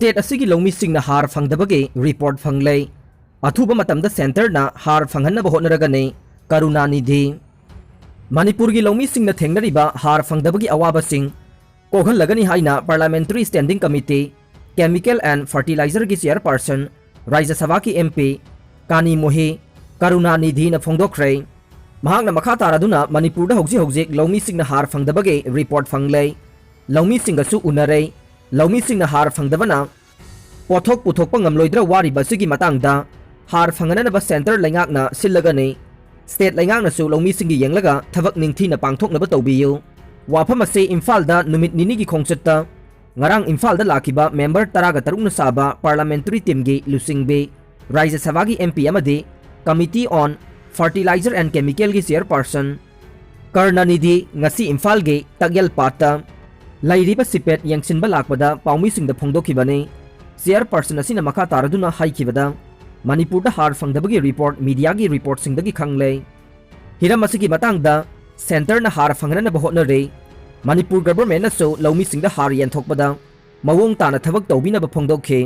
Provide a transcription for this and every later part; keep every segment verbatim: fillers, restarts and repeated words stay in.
State ꯑꯁꯤꯒꯤ ꯂꯧꯃꯤꯁꯤꯡꯅ ꯍꯥꯔ ꯐꯪꯗꯕꯒꯤ ꯔꯤꯄꯣꯔꯠ ꯐꯪꯂꯦ꯫ ꯑꯊꯨꯕ ꯃꯇꯝꯗ ꯁꯦꯟꯇꯔꯅ ꯍꯥꯔ ꯐꯪꯍꯟꯅꯕ ꯍꯣꯠꯅꯔꯒꯅꯤ꯫ ꯀꯔꯨꯅꯥꯅꯤꯙꯤ꯫ ꯃꯅꯤꯄꯨꯔꯒꯤ ꯂꯧꯃꯤꯁꯤꯡꯅ ꯊꯦꯡꯅꯔꯤꯕ ꯍꯥꯔ ꯐꯪꯗꯕꯒꯤ ꯑꯋꯥꯕꯁꯤꯡ ꯀꯣꯛꯍꯜꯂꯒꯅꯤ ꯍꯥꯏꯅ Parliamentary Standing Committee, Chemical and Fertilizerꯒꯤ ꯆꯤꯌꯔꯄꯥꯔꯁꯟ, ꯔꯥꯖ꯭ꯌ ꯁꯚꯥꯒꯤ MP ꯀꯥꯅꯤ ꯃꯣꯍꯤ ꯀꯔꯨꯅꯥꯅꯤꯙꯤꯅ ꯐꯣꯡꯗꯣꯛꯈ꯭ꯔꯦ꯫ ꯃꯍꯥꯛꯅ ꯃꯈꯥ ꯇꯥꯔꯗꯨꯅ ꯃꯅꯤꯄꯨꯔꯗ ꯍꯧꯖꯤꯛ ꯍꯧꯖꯤꯛ ꯂꯧꯃꯤꯁꯤꯡꯅ ꯍꯥꯔ ꯐꯪꯗꯕꯒꯤ ꯔꯤꯄꯣꯔꯠ ꯐꯪꯂꯦ꯫ ꯂꯧꯃꯤꯁꯤꯡꯒꯁꯨ ꯎꯅꯔꯦ꯫ ꯂꯧꯃꯤꯁꯤꯡꯅ ꯍꯥꯔ ꯐꯪꯗꯕꯅ ꯄꯣꯠꯊꯣꯛ ꯄꯨꯊꯣꯛꯄ ꯉꯝꯂꯣꯏꯗ꯭ꯔꯥ ꯋꯥꯔꯤꯕ ꯑꯁꯤꯒꯤ ꯃꯇꯥꯡꯗ ꯍꯥꯔ ꯐꯪꯍꯟꯅꯕ ꯁꯦꯟꯇꯔ ꯂꯩꯉꯥꯛꯅ ꯁꯤꯜꯂꯒꯅꯤ꯫ ꯁ꯭ꯇꯦꯠ ꯂꯩꯉꯥꯛꯅꯁꯨ ꯂꯧꯃꯤꯁꯤꯡꯒꯤ ꯌꯦꯡꯂꯒ ꯊꯕꯛ ꯅꯤꯡꯊꯤꯅ ꯄꯥꯡꯊꯣꯛꯅꯕ ꯇꯧꯕꯤꯌꯨ꯫ ꯋꯥꯐꯝ ꯑꯁꯤ ꯏꯝꯐꯥꯜꯗ ꯅꯨꯃꯤꯠ ꯅꯤꯅꯤꯒꯤ ꯈꯣꯡꯆꯠꯇ ꯉꯔꯥꯡ ꯏꯝꯐꯥꯜꯗ ꯂꯥꯛꯈꯤꯕ ꯃꯦꯝꯕꯔ ꯇꯔꯥꯒ ꯇꯔꯨꯛꯅ ꯁꯥꯕ Parliamentary Teamꯒꯤ ꯂꯨꯆꯤꯡꯕꯤ, ꯔꯥꯖ꯭ꯌ ꯁꯚꯥꯒꯤ MP ꯑꯃꯗꯤ Committee on Fertilizer and Chemicalꯒꯤ ꯆꯤꯌꯔꯄꯥꯔꯁꯟ ꯀꯔꯅꯅꯤꯙꯤ ꯉꯁꯤ ꯏꯝꯐꯥꯜꯒꯤ ꯇꯛꯌꯦꯜ ꯄꯥꯠꯇ ꯂꯩꯔꯤꯕ ꯁꯤꯄꯦꯠ ꯌꯦꯡꯁꯤꯟꯕ ꯂꯥꯛꯄꯗ ꯄꯥꯎꯃꯤꯁꯤꯡꯗ ꯐꯣꯡꯗꯣꯛꯈꯤꯕꯅꯤ꯫ ꯆꯤꯌꯔꯄꯥꯔꯁꯟ ꯑꯁꯤꯅ ꯃꯈꯥ ꯇꯥꯔꯗꯨꯅ ꯍꯥꯏꯈꯤꯕꯗ, ꯃꯅꯤꯄꯨꯔꯗ ꯍꯥꯔ ꯐꯪꯗꯕꯒꯤ ꯔꯤꯄꯣꯔꯠ ꯃꯤꯗꯤꯌꯥꯒꯤ ꯔꯤꯄꯣꯔꯠꯁꯤꯡꯗꯒꯤ ꯈꯪꯂꯦ꯫ ꯍꯤꯔꯝ ꯑꯁꯤꯒꯤ ꯃꯇꯥꯡꯗ ꯁꯦꯟꯇꯔꯅ ꯍꯥꯔ ꯐꯪꯍꯟꯅꯕ ꯍꯣꯠꯅꯔꯤ꯫ ꯃꯅꯤꯄꯨꯔ ꯒꯚꯔꯟꯃꯦꯟꯠꯅꯁꯨ ꯂꯧꯃꯤꯁꯤꯡꯗ ꯍꯥꯔ ꯌꯦꯟꯊꯣꯛꯄꯗ ꯃꯑꯣꯡ ꯇꯥꯅ ꯊꯕꯛ ꯇꯧꯕꯤꯅꯕ ꯐꯣꯡꯗꯣꯛꯈꯤ꯫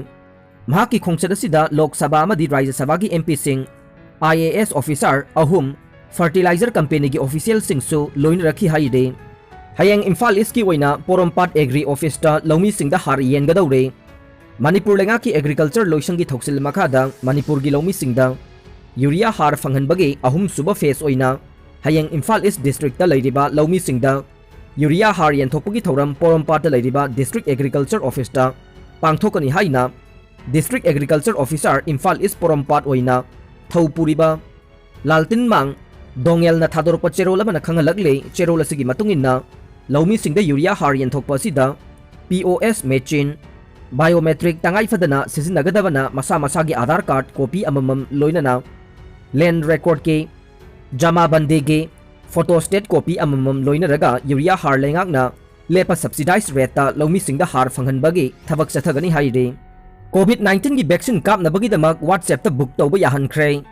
ꯃꯍꯥꯛꯀꯤ ꯈꯣꯡꯆꯠ ꯑꯁꯤꯗ ꯂꯣꯛ ꯁꯚꯥ ꯑꯃꯗꯤ ꯔꯥꯖ꯭ꯌ ꯁꯚꯥꯒꯤ MPꯁꯤꯡ, IAS officer ꯑꯍꯨꯝ, fertilizer companyꯒꯤ officialꯁꯤꯡꯁꯨ ꯂꯣꯏꯅꯔꯛꯈꯤ ꯍꯥꯏꯔꯤ꯫ ꯍꯌꯦꯡ ꯏꯝꯐꯥꯜ ꯏꯁꯀꯤ ꯑꯣꯏꯅ ꯄꯣꯔꯣꯝꯄꯥꯠ ꯑꯦꯒ꯭ꯔꯤ ꯑꯣꯐꯤꯁꯇ ꯂꯧꯃꯤꯁꯤꯡꯗ ꯍꯥꯔ ꯌꯦꯟꯒꯗꯧꯔꯦ꯫ ꯃꯅꯤꯄꯨꯔ ꯂꯩꯉꯥꯛꯀꯤ ꯑꯦꯒ꯭ꯔꯤꯀꯜꯆꯔ ꯂꯣꯏꯁꯪꯒꯤ ꯊꯧꯁꯤꯜ ꯃꯈꯥꯗ ꯃꯅꯤꯄꯨꯔꯒꯤ ꯂꯧꯃꯤꯁꯤꯡꯗ ꯌꯨꯔꯤꯌꯥ ꯍꯥꯔ ꯐꯪꯍꯟꯕꯒꯤ ꯑꯍꯨꯝꯁꯨꯕ ꯐꯦꯖ ꯑꯣꯏꯅ ꯍꯌꯦꯡ ꯏꯝꯐꯥꯜ ꯏꯁ ꯗꯤꯁꯇ꯭ꯔꯤꯛꯇ ꯂꯩꯔꯤꯕ ꯂꯧꯃꯤꯁꯤꯡꯗ ꯌꯨꯔꯤꯌꯥ ꯍꯥꯔ ꯌꯦꯟꯊꯣꯛꯄꯒꯤ ꯊꯧꯔꯝ ꯄꯣꯔꯣꯝꯄꯥꯠꯇ ꯂꯩꯔꯤꯕ ꯗꯤꯁꯇ꯭ꯔꯤꯛ ꯑꯦꯒ꯭ꯔꯤꯀꯜꯆꯔ ꯑꯣꯐꯤꯁꯇ ꯄꯥꯡꯊꯣꯛꯀꯅꯤ ꯍꯥꯏꯅ ꯗꯤꯁꯇ꯭ꯔꯤꯛ ꯑꯦꯒ꯭ꯔꯤꯀꯜꯆꯔ ꯑꯣꯐꯤꯁꯥꯔ ꯏꯝꯐꯥꯜ ꯏꯁ ꯄꯣꯔꯣꯝꯄꯥꯠ ꯑꯣꯏꯅ ꯊꯧ ꯄꯨꯔꯤꯕ ꯂꯥꯜꯇꯤꯟꯃꯥꯡ ꯗꯣꯉꯦꯜꯅ ꯊꯥꯗꯣꯔꯛꯄ ꯆꯦꯔꯣꯜ ꯑꯃꯅ ꯈꯪꯍꯜꯂꯛꯂꯤ꯫ ꯆꯦꯔꯣꯜ ꯑꯁꯤꯒꯤ ꯃꯇꯨꯡ ꯏꯟꯅ ꯂꯧꯃꯤꯁꯤꯡꯗ ꯌꯨꯔꯤꯌꯥ ꯍꯥꯔ ꯌꯦꯟꯊꯣꯛꯄ ꯑꯁꯤꯗ POS machine, biometric ꯇꯉꯥꯏ ꯐꯗꯅ ꯁꯤꯖꯤꯟꯅꯒꯗꯕꯅ ꯃꯁꯥ ꯃꯁꯥꯒꯤ ꯑꯥꯙꯥꯔ ꯀꯥꯔꯗ ꯀꯣꯄꯤ ꯑꯃꯃꯝ ꯂꯣꯏꯅꯅ land recordꯀꯤ ꯖꯃꯥꯕꯟꯗꯤꯒꯤ photostat copy ꯑꯃꯃꯝ ꯂꯣꯏꯅꯔꯒ ꯌꯨꯔꯤꯌꯥ ꯍꯥꯔ ꯂꯩꯉꯥꯛꯅ ꯂꯦꯞꯄ subsidized rateꯇ ꯂꯧꯃꯤꯁꯤꯡꯗ ꯍꯥꯔ ꯐꯪꯍꯟꯕꯒꯤ ꯊꯕꯛ ꯆꯠꯊꯒꯅꯤ ꯍꯥꯏꯔꯤ꯫ COVID nineteenꯒꯤ vaccine ꯀꯥꯞꯅꯕꯒꯤꯗꯃꯛ WhatsAppꯇ book ꯇꯧꯕ ꯌꯥꯍꯟꯈ꯭ꯔꯦ꯫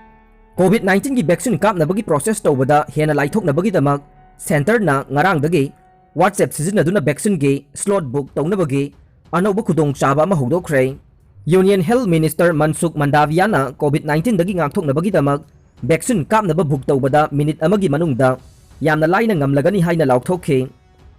COVID nineteenꯒꯤ vaccine ꯀꯥꯞꯅꯕꯒꯤ process ꯇꯧꯕꯗ ꯍꯦꯟꯅ ꯂꯥꯏꯊꯣꯛꯅꯕꯒꯤꯗꯃꯛ ꯁꯦꯟꯇꯔꯅ ꯉꯔꯥꯡꯗꯒꯤ WhatsApp ꯁꯤꯖꯤꯟꯅꯗꯨꯅ vaccineꯒꯤ slot book ꯇꯧꯅꯕꯒꯤ ꯑꯅꯧꯕ ꯈꯨꯗꯣꯡꯆꯥꯕ ꯑꯃ ꯍꯧꯗꯣꯛꯈ꯭ꯔꯦ꯫ Union Health Minister Mansukh Mandaviyaꯅ COVID nineteenꯗꯒꯤ ꯉꯥꯛꯊꯣꯛꯅꯕꯒꯤꯗꯃꯛ vaccine ꯀꯥꯞꯅꯕ book ꯇꯧꯕꯗ minute ꯑꯃꯒꯤ ꯃꯅꯨꯡꯗ ꯌꯥꯝꯅ ꯂꯥꯏꯅ ꯉꯝꯂꯒꯅꯤ ꯍꯥꯏꯅ ꯂꯥꯎꯊꯣꯛꯈꯤ꯫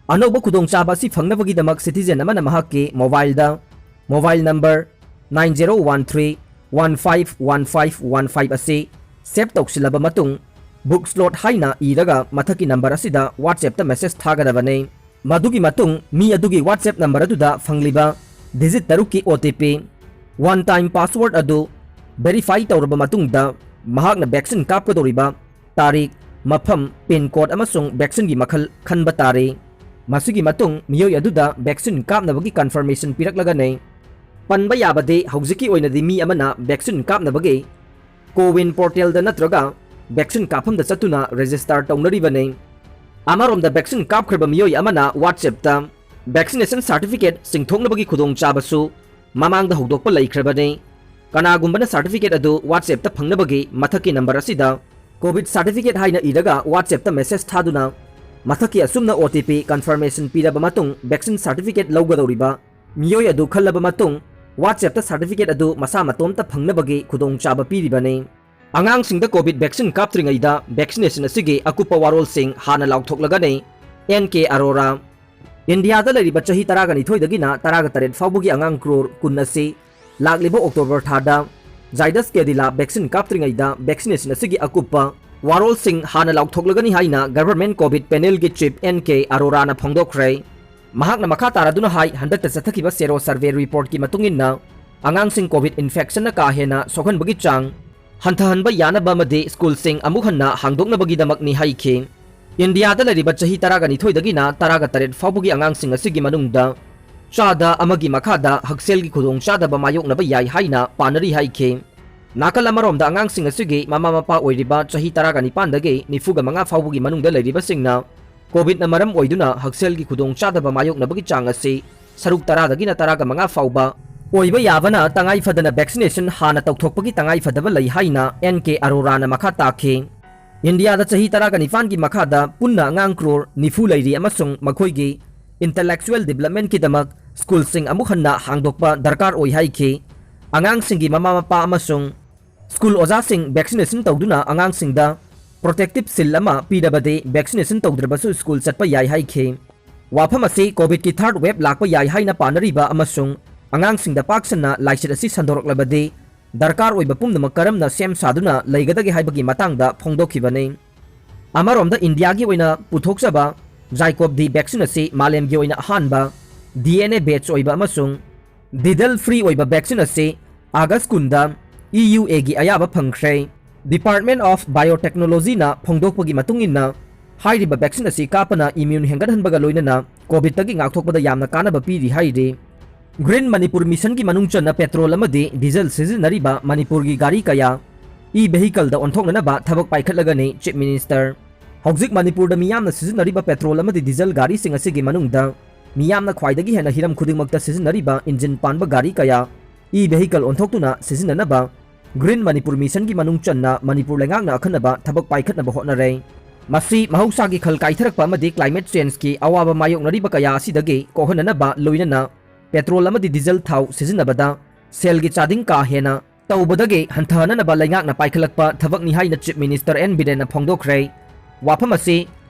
ꯑꯅꯧꯕ ꯈꯨꯗꯣꯡꯆꯥꯕ ꯑꯁꯤ ꯐꯪꯅꯕꯒꯤꯗꯃꯛ citizen ꯑꯃꯅ ꯃꯍꯥꯛꯀꯤ mobileꯗ mobile number nine zero one three one five one five one five ꯑꯁꯤ save ꯇꯧꯁꯤꯜꯂꯕ ꯃꯇꯨꯡ, book slot ꯍꯥꯏꯅ ꯏꯔꯒ ꯃꯊꯛꯀꯤ number ꯑꯁꯤꯗ WhatsAppꯇ message ꯊꯥꯒꯗꯕꯅꯤ꯫ ꯃꯗꯨꯒꯤ ꯃꯇꯨꯡ ꯃꯤ ꯑꯗꯨꯒꯤ WhatsApp number ꯑꯗꯨꯗ ꯐꯪꯂꯤꯕ digit ꯇꯔꯨꯛꯀꯤ OTP, one time password ꯑꯗꯨ verify ꯇꯧꯔꯕ ꯃꯇꯨꯡꯗ, ꯃꯍꯥꯛꯅ vaccine ꯀꯥꯞꯀꯗꯧꯔꯤꯕ ꯇꯥꯔꯤꯛ, ꯃꯐꯝ, pin code ꯑꯃꯁꯨꯡ vaccineꯒꯤ ꯃꯈꯜ ꯈꯟꯕ ꯇꯥꯔꯦ꯫ ꯃꯁꯤꯒꯤ ꯃꯇꯨꯡ ꯃꯤꯑꯣꯏ ꯑꯗꯨꯗ vaccine ꯀꯥꯞꯅꯕꯒꯤ confirmation ꯄꯤꯔꯛꯂꯒꯅꯤ꯫ ꯄꯟꯕ ꯌꯥꯕꯗꯤ, ꯍꯧꯖꯤꯛꯀꯤ ꯑꯣꯏꯅꯗꯤ ꯃꯤ ꯑꯃꯅ vaccine ꯀꯥꯞꯅꯕꯒꯤ CoWIN portalꯗ ꯅꯠꯇ꯭ꯔꯒ vaccine ꯀꯥꯞꯐꯝꯗ ꯆꯠꯇꯨꯅ register ꯇꯧꯅꯔꯤꯕꯅꯤ꯫ ꯑꯃꯔꯣꯝꯗ, vaccine ꯀꯥꯞꯈ꯭ꯔꯕ ꯃꯤꯑꯣꯏ ꯑꯃꯅ WhatsAppꯇ vaccination certificate ꯆꯤꯡꯊꯣꯛꯅꯕꯒꯤ ꯈꯨꯗꯣꯡꯆꯥꯕꯁꯨ ꯃꯃꯥꯡꯗ ꯍꯧꯗꯣꯛꯄ ꯂꯩꯈ꯭ꯔꯕꯅꯤ꯫ ꯀꯅꯥꯒꯨꯝꯕꯅ certificate ꯑꯗꯨ WhatsAppꯇ ꯐꯪꯅꯕꯒꯤ ꯃꯊꯛꯀꯤ number ꯑꯁꯤꯗ COVID certificate ꯍꯥꯏꯅ ꯏꯔꯒ WhatsAppꯇ message ꯊꯥꯗꯨꯅ ꯃꯊꯛꯀꯤ ꯑꯁꯨꯝꯅ OTP confirmation ꯄꯤꯔꯕ ꯃꯇꯨꯡ vaccine certificate ꯂꯧꯒꯗꯧꯔꯤꯕ ꯃꯤꯑꯣꯏ ꯑꯗꯨ ꯈꯜꯂꯕ ꯃꯇꯨꯡ WhatsAppꯇ certificate ꯑꯗꯨ ꯃꯁꯥ ꯃꯇꯣꯝꯇ ꯐꯪꯅꯕꯒꯤ ꯈꯨꯗꯣꯡꯆꯥꯕ ꯄꯤꯔꯤꯕꯅꯤ꯫ ꯑꯉꯥꯡꯁꯤꯡꯗ COVID vaccine ꯀꯥꯞꯇ꯭ꯔꯤꯉꯩꯗ vaccination ꯑꯁꯤꯒꯤ ꯑꯀꯨꯞꯄ ꯋꯥꯔꯣꯜꯁꯤꯡ ꯍꯥꯟꯅ ꯂꯥꯎꯊꯣꯛꯂꯒꯅꯤ꯫ N K Arora꯫ ꯏꯟꯗꯤꯌꯥꯗ ꯂꯩꯔꯤꯕ ꯆꯍꯤ ꯇꯔꯥꯒ ꯅꯤꯊꯣꯏꯗꯒꯤꯅ ꯇꯔꯥꯒ ꯇꯔꯦꯠ ꯐꯥꯎꯕꯒꯤ ꯑꯉꯥꯡ crore ꯀꯨꯟ ꯑꯁꯤ ꯂꯥꯛꯂꯤꯕ October ꯊꯥꯗ Zydus Cadila vaccine ꯀꯥꯞꯇ꯭ꯔꯤꯉꯩꯗ vaccination ꯑꯁꯤꯒꯤ ꯑꯀꯨꯞꯄ ꯋꯥꯔꯣꯜꯁꯤꯡ ꯍꯥꯟꯅ ꯂꯥꯎꯊꯣꯛꯂꯒꯅꯤ ꯍꯥꯏꯅ government COVID panelꯒꯤ chief N K Aroraꯅ ꯐꯣꯡꯗꯣꯛꯈ꯭ꯔꯦ꯫ ꯃꯍꯥꯛꯅ ꯃꯈꯥ ꯇꯥꯔꯗꯨꯅ ꯍꯥꯏ, ꯍꯟꯗꯛꯇ ꯆꯠꯊꯈꯤꯕ Sero survey reportꯀꯤ ꯃꯇꯨꯡ ꯏꯟꯅ ꯑꯉꯥꯡꯁꯤꯡ COVID infectionꯅ ꯀꯥ ꯍꯦꯟꯅ ꯁꯣꯛꯍꯟꯕꯒꯤ ꯆꯥꯡ ꯍꯟꯊꯍꯟꯕ ꯌꯥꯅꯕ ꯑꯃꯗꯤ schoolꯁꯤꯡ ꯑꯃꯨꯛ ꯍꯟꯅ ꯍꯥꯡꯗꯣꯛꯅꯕꯒꯤꯗꯃꯛꯅꯤ ꯍꯥꯏꯈꯤ꯫ ꯏꯟꯗꯤꯌꯥꯗ ꯂꯩꯔꯤꯕ ꯆꯍꯤ ꯇꯔꯥꯒ ꯅꯤꯊꯣꯏꯗꯒꯤꯅ ꯇꯔꯥꯒ ꯇꯔꯦꯠ ꯐꯥꯎꯕꯒꯤ ꯑꯉꯥꯡꯁꯤꯡ ꯑꯁꯤꯒꯤ ꯃꯅꯨꯡꯗ ꯆꯥꯗ ꯑꯃꯒꯤ ꯃꯈꯥꯗ ꯍꯛꯁꯦꯜꯒꯤ ꯈꯨꯗꯣꯡꯆꯥꯗꯕ ꯃꯥꯌꯣꯛꯅꯕ ꯌꯥꯏ ꯍꯥꯏꯅ ꯄꯥꯅꯔꯤ ꯍꯥꯏꯈꯤ꯫ ꯅꯥꯀꯜ ꯑꯃꯔꯣꯝꯗ, ꯑꯉꯥꯡꯁꯤꯡ ꯑꯁꯤꯒꯤ ꯃꯃꯥ ꯃꯄꯥ ꯑꯣꯏꯔꯤꯕ ꯆꯍꯤ ꯇꯔꯥꯒ ꯅꯤꯄꯥꯟꯗꯒꯤ ꯅꯤꯐꯨꯒ ꯃꯉꯥ ꯐꯥꯎꯕꯒꯤ ꯃꯅꯨꯡꯗ ꯂꯩꯔꯤꯕꯁꯤꯡꯅ COVIDꯅ ꯃꯔꯝ ꯑꯣꯏꯗꯨꯅ ꯍꯛꯁꯦꯜꯒꯤ ꯈꯨꯗꯣꯡꯆꯥꯗꯕ ꯃꯥꯌꯣꯛꯅꯕꯒꯤ ꯆꯥꯡ ꯑꯁꯤ ꯁꯔꯨꯛ ꯇꯔꯥꯗꯒꯤꯅ ꯇꯔꯥꯒ ꯃꯉꯥ ꯐꯥꯎꯕ ꯑꯣꯏꯕ ꯌꯥꯕꯅ, ꯇꯉꯥꯏ ꯐꯗꯅ vaccination ꯍꯥꯟꯅ ꯇꯧꯊꯣꯛꯄꯒꯤ ꯇꯉꯥꯏ ꯐꯗꯕ ꯂꯩ ꯍꯥꯏꯅ N K Aroraꯅ ꯃꯈꯥ ꯇꯥꯈꯤ꯫ ꯏꯟꯗꯤꯌꯥꯗ ꯆꯍꯤ ꯇꯔꯥꯒ ꯅꯤꯄꯥꯟꯒꯤ ꯃꯈꯥꯗ ꯄꯨꯟꯅ ꯑꯉꯥꯡ crore ꯅꯤꯐꯨ ꯂꯩꯔꯤ ꯑꯃꯁꯨꯡ ꯃꯈꯣꯏꯒꯤ intellectual developmentꯀꯤꯗꯃꯛ ꯁ꯭ꯀꯨꯜꯁꯤꯡ ꯑꯃꯨꯛ ꯍꯟꯅ ꯍꯥꯡꯗꯣꯛꯄ ꯗꯔꯀꯥꯔ ꯑꯣꯏ ꯍꯥꯏꯈꯤ꯫ ꯑꯉꯥꯡꯁꯤꯡꯒꯤ ꯃꯃꯥ ꯃꯄꯥ ꯑꯃꯁꯨꯡ ꯁ꯭ꯀꯨꯜ ꯑꯣꯖꯥꯁꯤꯡ vaccination ꯇꯧꯗꯨꯅ ꯑꯉꯥꯡꯁꯤꯡꯗ protective seal ꯑꯃ ꯄꯤꯔꯕꯗꯤ vaccination ꯇꯧꯗ꯭ꯔꯕꯁꯨ ꯁ꯭ꯀꯨꯜ ꯆꯠꯄ ꯌꯥꯏ ꯍꯥꯏꯈꯤ꯫ ꯋꯥꯐꯝ ꯑꯁꯤ COVID-ꯀꯤ third wave ꯂꯥꯛꯄ ꯌꯥꯏ ꯍꯥꯏꯅ ꯄꯥꯅꯔꯤꯕ ꯑꯃꯁꯨꯡ ꯑꯉꯥꯡꯁꯤꯡꯗ ꯄꯥꯛ ꯁꯟꯅ ꯂꯥꯏꯆꯠ ꯑꯁꯤ ꯁꯟꯗꯣꯔꯛꯂꯕꯗꯤ ꯗꯔꯀꯥꯔ ꯑꯣꯏꯕ ꯄꯨꯝꯅꯃꯛ ꯀꯔꯝꯅ ꯁꯦꯝ ꯁꯥꯗꯨꯅ ꯂꯩꯒꯗꯒꯦ ꯍꯥꯏꯕꯒꯤ ꯃꯇꯥꯡꯗ ꯐꯣꯡꯗꯣꯛꯈꯤꯕꯅꯤ꯫ ꯑꯃꯔꯣꯝꯗ ꯏꯟꯗꯤꯌꯥꯒꯤ ꯑꯣꯏꯅ ꯄꯨꯊꯣꯛꯆꯕ ZyCoV-D vaccine ꯑꯁꯤ ꯃꯥꯂꯦꯝꯒꯤ ꯑꯣꯏꯅ ꯑꯍꯥꯟꯕ D N A based ꯑꯣꯏꯕ ꯑꯃꯁꯨꯡ needle free ꯑꯣꯏꯕ vaccine ꯑꯁꯤ August ꯀꯨꯟꯗ E U Aꯒꯤ ꯑꯌꯥꯕ ꯐꯪꯈ꯭ꯔꯦ꯫ Department of Biotechnologyꯅ ꯐꯣꯡꯗꯣꯛꯄꯒꯤ ꯃꯇꯨꯡ ꯏꯟꯅ, ꯍꯥꯏꯔꯤꯕ vaccine ꯑꯁꯤ ꯀꯥꯞꯄꯅ immune ꯍꯦꯟꯒꯠꯍꯟꯕꯒ ꯂꯣꯏꯅꯅ COVIDꯇꯒꯤ ꯉꯥꯛꯊꯣꯛꯄꯗ ꯌꯥꯝꯅ ꯀꯥꯟꯅꯕ ꯄꯤꯔꯤ ꯍꯥꯏꯔꯤ꯫ Green Manipur Missionꯒꯤ ꯃꯅꯨꯡ ꯆꯟꯅ petrol ꯑꯃꯗꯤ diesel ꯁꯤꯖꯤꯟꯅꯔꯤꯕ ꯃꯅꯤꯄꯨꯔꯒꯤ ꯒꯥꯔꯤ ꯀꯌꯥ e-vehicleꯗ ꯑꯣꯟꯊꯣꯛꯅꯅꯕ ꯊꯕꯛ ꯄꯥꯏꯈꯠꯂꯒꯅꯤ Chief Minister꯫ ꯍꯧꯖꯤꯛ ꯃꯅꯤꯄꯨꯔꯗ ꯃꯤꯌꯥꯝꯅ ꯁꯤꯖꯤꯟꯅꯔꯤꯕ petrol ꯑꯃꯗꯤ diesel ꯒꯥꯔꯤꯁꯤꯡ ꯑꯁꯤꯒꯤ ꯃꯅꯨꯡꯗ ꯃꯤꯌꯥꯝꯅ ꯈ꯭ꯋꯥꯏꯗꯒꯤ ꯍꯦꯟꯅ ꯍꯤꯔꯝ ꯈꯨꯗꯤꯡꯃꯛꯇ ꯁꯤꯖꯤꯟꯅꯔꯤꯕ engine ꯄꯥꯟꯕ ꯒꯥꯔꯤ ꯀꯌꯥ e-vehicle ꯑꯣꯟꯊꯣꯛꯇꯨꯅ ꯁꯤꯖꯤꯟꯅꯅꯕ Green Manipur Missionꯒꯤ ꯃꯅꯨꯡ ꯆꯟꯅ ꯃꯅꯤꯄꯨꯔ ꯂꯩꯉꯥꯛꯅ ꯑꯈꯟꯅꯕ ꯊꯕꯛ ꯄꯥꯏꯈꯠꯅꯕ ꯍꯣꯠꯅꯔꯦ꯫ ꯃꯁꯤ ꯃꯍꯧꯁꯥꯒꯤ ꯈꯜ ꯀꯥꯏꯊꯔꯛꯄ ꯑꯃꯗꯤ climate changeꯀꯤ ꯑꯋꯥꯕ ꯃꯥꯌꯣꯛꯅꯔꯤꯕ ꯀꯌꯥ ꯑꯁꯤꯗꯒꯤ ꯀꯣꯛꯍꯟꯅꯅꯕ, ꯂꯣꯏꯅꯅ petrol ꯑꯃꯗꯤ diesel ꯊꯥꯎ ꯁꯤꯖꯤꯟꯅꯕꯗ ꯁꯦꯜꯒꯤ ꯆꯥꯗꯤꯡ ꯀꯥ ꯍꯦꯟꯅ ꯇꯧꯕꯗꯒꯤ ꯍꯟꯊꯍꯟꯅꯅꯕ ꯂꯩꯉꯥꯛꯅ ꯄꯥꯏꯈꯠꯂꯛꯄ ꯊꯕꯛꯅꯤ ꯍꯥꯏꯅ Chief Minister N ꯕꯤꯔꯦꯟꯅ ꯐꯣꯡꯗꯣꯛꯈ꯭ꯔꯦ꯫ ꯋꯥꯐꯝ ꯑꯁꯤ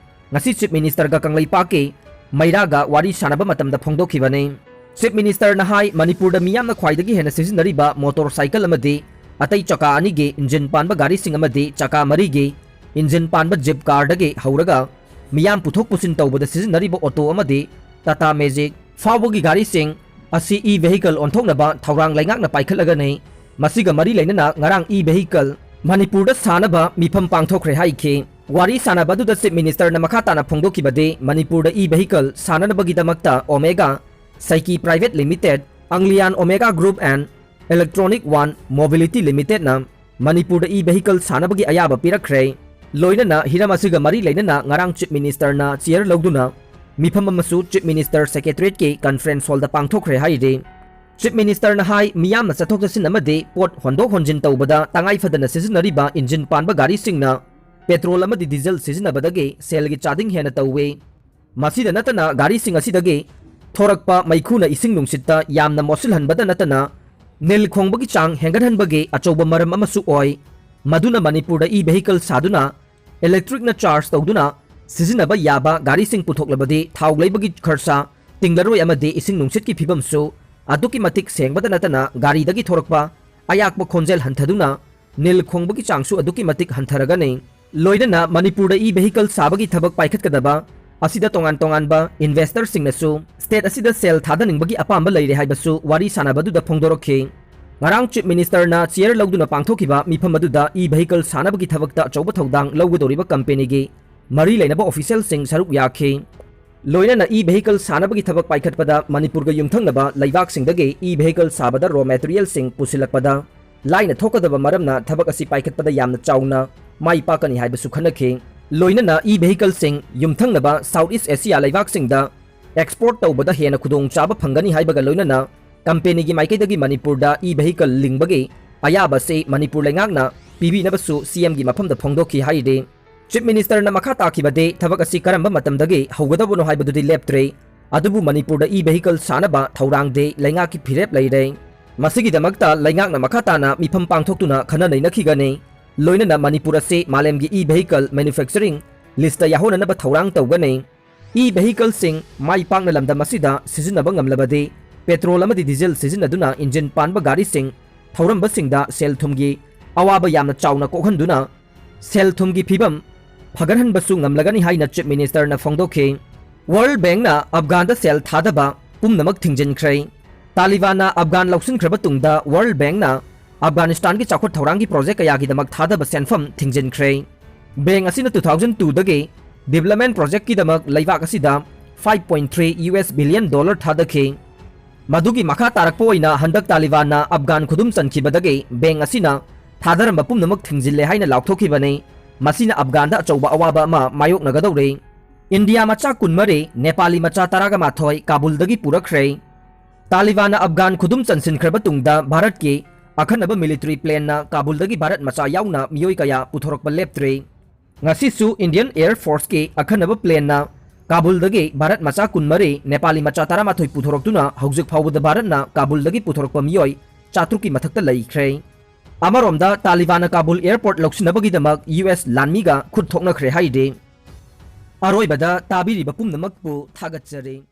ꯉꯁꯤ Chief Ministerꯒ ꯀꯪꯂꯩꯄꯥꯛꯀꯤ ꯃꯩꯔꯥꯒ ꯋꯥꯔꯤ ꯁꯥꯟꯅꯕ ꯃꯇꯝꯗ ꯐꯣꯡꯗꯣꯛꯈꯤꯕꯅꯤ꯫ Chief Ministerꯅ ꯍꯥꯏ, ꯃꯅꯤꯄꯨꯔꯗ ꯃꯤꯌꯥꯝꯅ ꯈ꯭ꯋꯥꯏꯗꯒꯤ ꯍꯦꯟꯅ ꯁꯤꯖꯤꯟꯅꯔꯤꯕ motorcycle ꯑꯃꯗꯤ ꯑꯇꯩ ꯆꯀꯥ ꯑꯅꯤꯒꯤ engine ꯄꯥꯟꯕ ꯒꯥꯔꯤꯁꯤꯡ ꯑꯃꯗꯤ ꯆꯀꯥ ꯃꯔꯤꯒꯤ engine ꯄꯥꯟꯕ Jeep carꯗꯒꯤ ꯍꯧꯔꯒ ꯃꯤꯌꯥꯝ ꯄꯨꯊꯣꯛ ꯄꯨꯁꯤꯟ ꯇꯧꯕꯗ ꯁꯤꯖꯤꯟꯅꯔꯤꯕ auto ꯑꯃꯗꯤ Tata Magic ꯐꯥꯎꯕꯒꯤ ꯒꯥꯔꯤꯁꯤꯡ ꯑꯁꯤ e-vehicle ꯑꯣꯟꯊꯣꯛꯅꯕ ꯊꯧꯔꯥꯡ ꯂꯩꯉꯥꯛꯅ ꯄꯥꯏꯈꯠꯂꯒꯅꯤ꯫ ꯃꯁꯤꯒ ꯃꯔꯤ ꯂꯩꯅꯅ ꯉꯔꯥꯡ e-vehicle ꯃꯅꯤꯄꯨꯔꯗ ꯁꯥꯅꯕ ꯃꯤꯐꯝ ꯄꯥꯡꯊꯣꯛꯈ꯭ꯔꯦ ꯍꯥꯏꯈꯤ꯫ ꯋꯥꯔꯤ ꯁꯥꯅꯕ ꯑꯗꯨꯗ Chief Ministerꯅ ꯃꯈꯥ ꯇꯥꯅ ꯐꯣꯡꯗꯣꯛꯈꯤꯕꯗꯤ, ꯃꯅꯤꯄꯨꯔꯗ e-vehicle ꯁꯥꯅꯅꯕꯒꯤꯗꯃꯛꯇ Omega, Saiki Private Limited, Anglian Omega Group and Electronic One Mobility Limitedꯅ ꯃꯅꯤꯄꯨꯔꯗ e-vehicle ꯁꯥꯅꯕꯒꯤ ꯑꯌꯥꯕ ꯄꯤꯔꯛꯈ꯭ꯔꯦ꯫ ꯂꯣꯏꯅꯅ ꯍꯤꯔꯝ ꯑꯁꯤꯒ ꯃꯔꯤ ꯂꯩꯅꯅ ꯉꯔꯥꯡ Chief Ministerꯅ chair ꯂꯧꯗꯨꯅ ꯃꯤꯐꯝ ꯑꯃꯁꯨ Chief Minister Secretariatꯀꯤ conference hallꯗ ꯄꯥꯡꯊꯣꯛꯈ꯭ꯔꯦ ꯍꯥꯏꯔꯤ꯫ Chief Ministerꯅ ꯍꯥꯏ, ꯃꯤꯌꯥꯝꯅ ꯆꯠꯊꯣꯛ ꯆꯠꯁꯤꯟ ꯑꯃꯗꯤ ꯄꯣꯠ ꯍꯣꯟꯗꯣꯛ ꯍꯣꯟꯖꯤꯟ ꯇꯧꯕꯗ ꯇꯉꯥꯏ ꯐꯗꯅ ꯁꯤꯖꯤꯟꯅꯔꯤꯕ engine ꯄꯥꯟꯕ ꯒꯥꯔꯤꯁꯤꯡꯅ petrol ꯑꯃꯗꯤ diesel ꯁꯤꯖꯤꯟꯅꯕꯗꯒꯤ ꯁꯦꯜꯒꯤ ꯆꯥꯗꯤꯡ ꯍꯦꯟꯅ ꯇꯧꯏ꯫ ꯃꯁꯤꯗ ꯅꯠꯇꯅ ꯒꯥꯔꯤꯁꯤꯡ ꯑꯁꯤꯗꯒꯤ ꯊꯣꯔꯛꯄ ꯃꯩꯈꯨꯅ ꯏꯁꯤꯡ ꯅꯨꯡꯁꯤꯠꯇ ꯌꯥꯝꯅ ꯃꯣꯠꯁꯤꯜꯍꯟꯕꯗ ꯅꯠꯇꯅ ꯅꯤꯜ ꯈꯣꯡꯕꯒꯤ ꯆꯥꯡ ꯍꯦꯟꯒꯠꯍꯟꯕꯒꯤ ꯑꯆꯧꯕ ꯃꯔꯝ ꯑꯃꯁꯨ ꯑꯣꯏ꯫ ꯃꯗꯨꯅ ꯃꯅꯤꯄꯨꯔꯗ e vehicle ꯁꯥꯗꯨꯅ electric ꯅ charge ꯇꯧꯗꯨꯅ ꯁꯤꯖꯤꯟꯅꯕ ꯌꯥꯕ ꯒꯥꯔꯤꯁꯤꯡ ꯄꯨꯊꯣꯛꯂꯕꯗꯤ ꯊꯥꯎ ꯂꯩꯕꯒꯤ ꯈꯔꯁꯥ ꯇꯤꯡꯂꯔꯣꯏ ꯑꯃꯗꯤ ꯏꯁꯤꯡ ꯅꯨꯡꯁꯤꯠꯀꯤ ꯐꯤꯕꯝꯁꯨ ꯑꯗꯨꯛꯀꯤ ꯃꯇꯤꯛ ꯁꯦꯡꯕꯗ ꯅꯠꯇꯅ ꯒꯥꯔꯤꯗꯒꯤ ꯊꯣꯔꯛꯄ ꯑꯌꯥꯛꯄ ꯈꯣꯟꯖꯦꯜ ꯍꯟꯊꯗꯨꯅ ꯅꯤꯜ ꯈꯣꯡꯕꯒꯤ ꯆꯥꯡꯁꯨ ꯑꯗꯨꯛꯀꯤ ꯃꯇꯤꯛ ꯍꯟꯊꯔꯒꯅꯤ꯫ ꯂꯣꯏꯅꯅ ꯃꯅꯤꯄꯨꯔꯗ e vehicle ꯁꯥꯕꯒꯤ ꯊꯕꯛ ꯄꯥꯏꯈꯠꯀꯗꯕ ꯑꯁꯤꯗ ꯇꯣꯉꯥꯟ ꯇꯣꯉꯥꯟꯕ investor ꯁꯤꯡꯅꯁꯨ state ꯑꯁꯤꯗ ꯁꯦꯜ ꯊꯥꯗꯅꯤꯡꯕꯒꯤ ꯑꯄꯥꯝꯕ ꯂꯩꯔꯦ ꯍꯥꯏꯕꯁꯨ ꯋꯥꯔꯤ ꯁꯥꯟꯅꯕꯗꯨꯗ ꯐꯣꯡꯗꯣꯔꯛꯈꯤ꯫ ꯉꯔꯥꯡ Chief Minister ꯅ chair ꯂꯧꯗꯨꯅ ꯄꯥꯡꯊꯣꯛꯈꯤꯕ ꯃꯤꯐꯝ ꯑꯗꯨꯗ e vehicle ꯁꯥꯅꯕꯒꯤ ꯊꯕꯛꯇ ꯑꯆꯧꯕ ꯊꯧꯗꯥꯡ ꯂꯧꯒꯗꯧꯔꯤꯕ company ꯒꯤ ꯃꯔꯤ ꯂꯩꯅꯕ official ꯁꯤꯡ ꯁꯔꯨꯛ ꯌꯥꯈꯤ꯫ ꯂꯣꯏꯅꯅ e vehicle ꯁꯥꯅꯕꯒꯤ ꯊꯕꯛ ꯄꯥꯏꯈꯠꯄꯗ ꯃꯅꯤꯄꯨꯔꯒ ꯌꯨꯝꯊꯪꯅꯕ ꯂꯩꯕꯥꯛꯁꯤꯡꯗꯒꯤ e vehicle ꯁꯥꯕꯗ raw material ꯁꯤꯡ ꯄꯨꯁꯤꯜꯂꯛꯄꯗ ꯂꯥꯏꯅ ꯊꯣꯛꯀꯗꯕ ꯃꯔꯝꯅ ꯊꯕꯛ ꯑꯁꯤ ꯄꯥꯏꯈꯠꯄꯗ ꯌꯥꯝꯅ ꯆꯥꯎꯅ ꯃꯥꯏ ꯄꯥꯛꯀꯅꯤ ꯍꯥꯏꯕꯁꯨ ꯈꯟꯅꯈꯤ꯫ ꯂꯣꯏꯅꯅ e vehicle ꯁꯤꯡ ꯌꯨꯝꯊꯪꯅꯕ South East Asia ꯂꯩꯕꯥꯛꯁꯤꯡꯗ export ꯇꯧꯕꯗ ꯍꯦꯟꯅ ꯈꯨꯗꯣꯡꯆꯥꯕ ꯐꯪꯒꯅꯤ ꯍꯥꯏꯕꯒ ꯂꯣꯏꯅꯅ company ꯒꯤ ꯃꯥꯏꯀꯩꯗꯒꯤ ꯃꯅꯤꯄꯨꯔꯗ e vehicle ꯂꯤꯡꯕꯒꯤ ꯑꯌꯥꯕ ꯑꯁꯤ ꯃꯅꯤꯄꯨꯔ ꯂꯩꯉꯥꯛꯅ ꯄꯤꯕꯤꯅꯕꯁꯨ C M ꯒꯤ ꯃꯐꯝꯗ ꯐꯣꯡꯗꯣꯛꯈꯤ ꯍꯥꯏꯔꯤ꯫ Chief Minister ꯅ ꯃꯈꯥ ꯇꯥꯈꯤꯕꯗꯤ ꯊꯕꯛ ꯑꯁꯤ ꯀꯔꯝꯕ ꯃꯇꯝꯗꯒꯤ ꯍꯧꯒꯗꯧꯕꯅꯣ ꯍꯥꯏꯕꯗꯨꯗꯤ ꯂꯦꯞꯇ꯭ꯔꯤ, ꯑꯗꯨꯕꯨ ꯃꯅꯤꯄꯨꯔꯗ e vehicle ꯁꯥꯅꯕ ꯊꯧꯔꯥꯡꯗꯤ ꯂꯩꯉꯥꯛꯀꯤ ꯐꯤꯔꯦꯞ ꯂꯩꯔꯦ꯫ ꯃꯁꯤꯒꯤꯗꯃꯛꯇ ꯂꯩꯉꯥꯛꯅ ꯃꯈꯥ ꯇꯥꯅ ꯃꯤꯐꯝ ꯄꯥꯡꯊꯣꯛꯇꯨꯅ ꯈꯟꯅ ꯅꯩꯅꯈꯤꯒꯅꯤ꯫ ꯂꯣꯏꯅꯅ ꯃꯅꯤꯄꯨꯔ ꯑꯁꯤ ꯃꯥꯂꯦꯝꯒꯤ e vehicle manufacturing list ꯇ ꯌꯥꯎꯍꯟꯅꯅꯕ ꯊꯧꯔꯥꯡ ꯇꯧꯒꯅꯤ꯫ E vehicle ꯁꯤꯡ ꯃꯥꯏ ꯄꯥꯛꯅ ꯂꯝꯗꯝ ꯑꯁꯤꯗ ꯁꯤꯖꯤꯟꯅꯕ ꯉꯝꯂꯕꯗꯤ petrol ꯑꯃꯗꯤ diesel ꯁꯤꯖꯤꯟꯅꯗꯨꯅ engine ꯄꯥꯟꯕ ꯒꯥꯔꯤꯁꯤꯡ ꯊꯧꯔꯝꯕꯁꯤꯡꯗ ꯁꯦꯜ ꯊꯨꯝꯒꯤ ꯑꯋꯥꯕ ꯌꯥꯝꯅ ꯆꯥꯎꯅ ꯀꯣꯛꯍꯟꯗꯨꯅ ꯁꯦꯜ ꯊꯨꯝꯒꯤ ꯐꯤꯕꯝ ꯐꯒꯠꯍꯟꯕꯁꯨ ꯉꯝꯂꯒꯅꯤ ꯍꯥꯏꯅ Chief Minister ꯅ ꯐꯣꯡꯗꯣꯛꯈꯤ꯫ World Bank ꯅ ꯑꯐꯒꯥꯟꯗ ꯁꯦꯜ ꯊꯥꯗꯕ ꯄꯨꯝꯅꯃꯛ ꯊꯤꯡꯖꯤꯟꯈ꯭ꯔꯦ꯫ ꯇꯥꯂꯤꯕꯥꯟꯅ ꯑꯐꯒꯥꯟ ꯂꯧꯁꯤꯟꯈ꯭ꯔꯕ ꯇꯨꯡꯗ World Bank ꯅ ꯑꯐꯒꯥꯅꯤꯁꯇꯥꯟꯒꯤ ꯆꯥꯎꯈꯠ ꯊꯧꯔꯥꯡꯒꯤ project ꯀꯌꯥꯒꯤꯗꯃꯛ ꯊꯥꯗꯕ ꯁꯦꯟꯐꯝ ꯊꯤꯡꯖꯤꯟꯈ꯭ꯔꯦ꯫ Bank ꯑꯁꯤꯅ two thousand two ꯗꯒꯤ development project ꯀꯤꯗꯃꯛ ꯂꯩꯕꯥꯛ ꯑꯁꯤꯗ five point three US billion dollar ꯊꯥꯗꯈꯤ꯫ ꯃꯗꯨꯒꯤ ꯃꯈꯥ ꯇꯥꯔꯛꯄ ꯑꯣꯏꯅ ꯍꯟꯗꯛ ꯇꯥꯂꯤꯕꯥꯟꯅ ꯑꯐꯒꯥꯟ ꯈꯨꯗꯨꯝ ꯆꯟꯈꯤꯕꯗꯒꯤ bank ꯑꯁꯤꯅ ꯊꯥꯗꯔꯝꯕ ꯄꯨꯝꯅꯃꯛ ꯊꯤꯡꯖꯤꯜꯂꯦ ꯍꯥꯏꯅ ꯂꯥꯎꯊꯣꯛꯈꯤꯕꯅꯤ꯫ ꯃꯁꯤꯅ ꯑꯐꯒꯥꯟꯗ ꯑꯆꯧꯕ ꯑꯋꯥꯕ ꯑꯃ ꯃꯥꯌꯣꯛꯅꯒꯗꯧꯔꯤ꯫ ꯏꯟꯗꯤꯌꯥ ꯃꯆꯥ ꯀꯨꯟꯃꯔꯤ, ꯅꯦꯄꯥꯂꯤ ꯃꯆꯥ ꯇꯔꯥꯒ ꯃꯥꯊꯣꯏ ꯀꯥꯕꯨꯜꯗꯒꯤ ꯄꯨꯔꯛꯈ꯭ꯔꯦ꯫ ꯇꯥꯂꯤꯕꯥꯟꯅ ꯑꯐꯒꯥꯟ ꯈꯨꯗꯨꯝ ꯆꯟꯁꯤꯟꯈ꯭ꯔꯕ ꯇꯨꯡꯗ ꯚꯥꯔꯠꯀꯤ ꯑꯈꯟꯅꯕ military plane ꯅ ꯀꯥꯕꯨꯜꯗꯒꯤ ꯚꯥꯔꯠ ꯃꯆꯥ ꯌꯥꯎꯅ ꯃꯤꯑꯣꯏ ꯀꯌꯥ ꯄꯨꯊꯣꯔꯛꯄ ꯂꯦꯞꯇ꯭ꯔꯤ꯫ ꯉꯁꯤꯁꯨ Indian Air Force ꯀꯤ ꯑꯈꯟꯅꯕ plane ꯅ ꯀꯥꯕꯨꯜꯗꯒꯤ ꯚꯥꯔꯠ ꯃꯆꯥ ꯀꯨꯟꯃꯔꯤ, ꯅꯦꯄꯥꯂꯤ ꯃꯆꯥ ꯇꯔꯥꯃꯥꯊꯣꯏ ꯄꯨꯊꯣꯔꯛꯇꯨꯅ ꯍꯧꯖꯤꯛ ꯐꯥꯎꯕꯗ ꯚꯥꯔꯠꯅ ꯀꯥꯕꯨꯜꯗꯒꯤ ꯄꯨꯊꯣꯔꯛꯄ ꯃꯤꯑꯣꯏ ꯆꯥꯇ꯭ꯔꯨꯛꯀꯤ ꯃꯊꯛꯇ ꯂꯩꯈ꯭ꯔꯦ꯫ ꯑꯃꯔꯣꯝꯗ, ꯇꯥꯂꯤꯕꯥꯟꯅ ꯀꯥꯕꯨꯜ airport ꯂꯧꯁꯤꯟꯅꯕꯒꯤꯗꯃꯛ ꯌꯨ ꯑꯦꯁ ꯂꯥꯟꯃꯤꯒ ꯈꯨꯠ ꯊꯣꯛꯅꯈ꯭ꯔꯦ ꯍꯥꯏꯔꯤ꯫ ꯑꯔꯣꯏꯕꯗ ꯇꯥꯕꯤꯔꯤꯕ ꯄꯨꯝꯅꯃꯛꯄꯨ ꯊꯥꯒꯠꯆꯔꯤ꯫